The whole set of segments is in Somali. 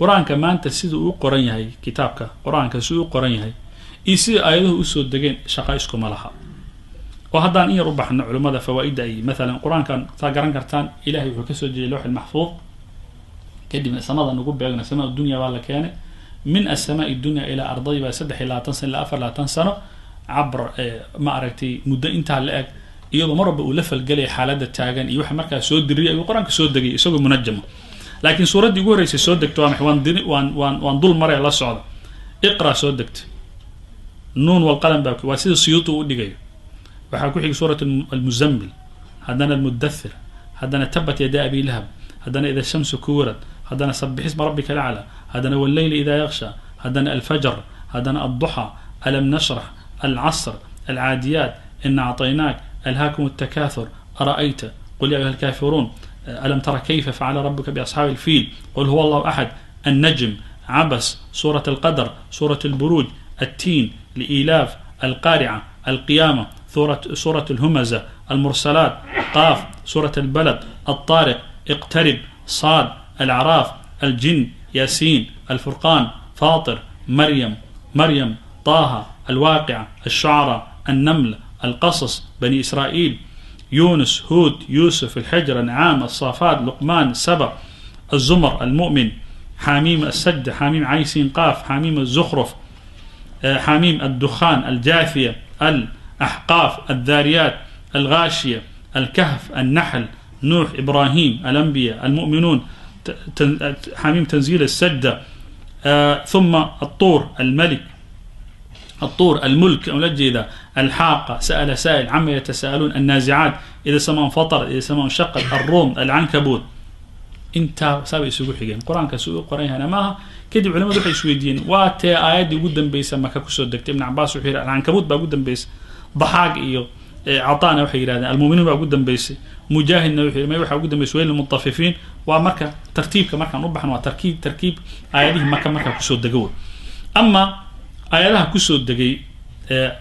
Qur-aanka maanta sida uu qoran yahay, kitaabka Qur-aanka siduu u qoran yahay iyo sida aayaduhu usoo degeen, shaqa iskuma laha. Oo haddaan in yar u baxno culimmada fawaa-idda ay maalan Qur-aankan saa garan kartaan, Ilahay wuxuu kasoo dejiyay Lawx Almaxfuud, kadibna samada nagu beegno, samaa dunya baa la keenay. Min asamaai dunya ilaa arday baa 23 sano ilaa 24 sano cabr, ma aragtay, muddo intaa la eg, iyadoo mar walba uu la falgelaya xaaladda taagan iyo waxa markaa soo diriyay ayuu Qur-aanka soo degay isagoo munajama. Laakiin suuraddii ugu horreysay soo degto waa maxay? Waan dul maraya, la socda. Iqra soo degta, Nuun Walqalam baa, waa sida Suyuuti u dhigayo. Waxaa ku xigay suurat Almuzamil, haddana Almudathir, haddana Tabat Yada Abi Lahab, haddana Ida Shamsu Kuwirad, haddana Sabixisma Rabbika Lacla, haddana Walleyli Ida Yaksha, haddana Alfajr, haddana Adduxa, Alam Nashrax, Alcasr, Alcaadiyaat, Ina Acطaynaak, Alhaakum Altakathur, Ara'ayta, Qul ya ayuha alkafiruun, Alam tara kayfa facala rabuka biasxaabi alfiil, Qul huwa Allahu axad, Annajm, Cabas, Suurat Alqadr, Suurat Alburuuj, Attiin, Liilaaf, Alqaarica, Alqiyaama, Suurat Alhumaza, Almursalaat, Qaaf, Suurat Albalad, Alطaariq, Iqtarib, Saad, Alacraaf, Aljin, Yaasiin, Alfurqaan, Faatir, Maryam, Maryam, Taaha, Alwaaqica, Alshucaraa, Alnaml, Alqasas, Bani Israa'iil, Yunus, Huud, Yuusuf, Alxijr, Ancaam, Alsaafaat, Luqmaan, Saba, Alzumar, Almu'min, Xaamiim, Alsajda, Xaamiim Caysiin Qaaf, Xaamiim, Alzukhruf, Xaamiim, Addukhaan, Aljaathiya, Alaxqaaf, Aldaariyaat, Alghaashiya, Alkahf, Alnaxl, Nuux, Ibrahim, Alambiya, Almu'minuun, Xaamiim, Tanziil, Alsajda, thuma Altuur, Almalik, الطور، الملك ula jeeda, Alxaaqa, Sa'la sa'il, Cama Yatasa'aluun, Annaazicaat, Ida Samaa Nfatarat, Ida Samaa Nshaqat, Alruum, Alcankabuut. Intaa saabay isugu xigeen. Qur-aanka si uu qoran yahayna maaha. Kadib culimadu waxay isweydiiyeen, waa tee aayaddii ugu dambeysa Maka kusoo degtay? Ibn Cabaas wuxuu yihi Alcankabuut baa ugu dambeysay. Daxaag iyo Cataana waxay yidhahdeen Almuminiin baa ugu dambeysay. Mujaahidna wuxuu yidhi may, waxaa ugu dambeysay Weyl Lilmutafifiin. Waa marka tartiibka markaan u baxno, waa tarkiib aayadihii Maka markaa kusoo dega wey. Ama aayadaha kusoo degay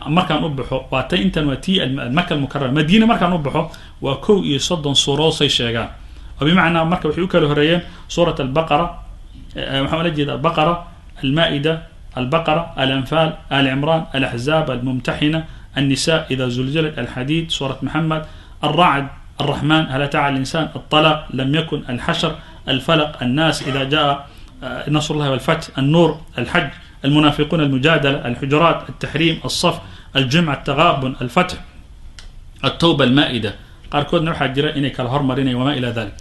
markaan u baxo, waa ta intan, waa tii Maka Almukarama. Madiina markaan u baxo waa 31 suuradood say sheegaan, oo bimacnaa marka waxay u kala horeeyeen suurat Albaqara, waxaan ula jeeda Albaqara, Almaa-ida, Albaqara, Alanfaal, Ali Cimraan, Alaxzaab, Almumtaxina, Annisa, Ida Zulzilat, Alxadiid, Suurat Maxamed, Alracd, Alraxman, Hal ataa cala linsaan, Alطalaq, Lam Yakun, Alxashr, Alfalaq, Annaas, Ida Jaa Nasr Llahi walfatx, Annuur, Alxaj, Almunaafiquun, Almujaadala, Alxujuraat, Altaxriim, Alsaf, Aljumca, Altaqaabun, Alfatx, Altawba, Almaa-ida. Qaarkoodna waxaa jira inay kala hormarinayan, wamaa ila dalik.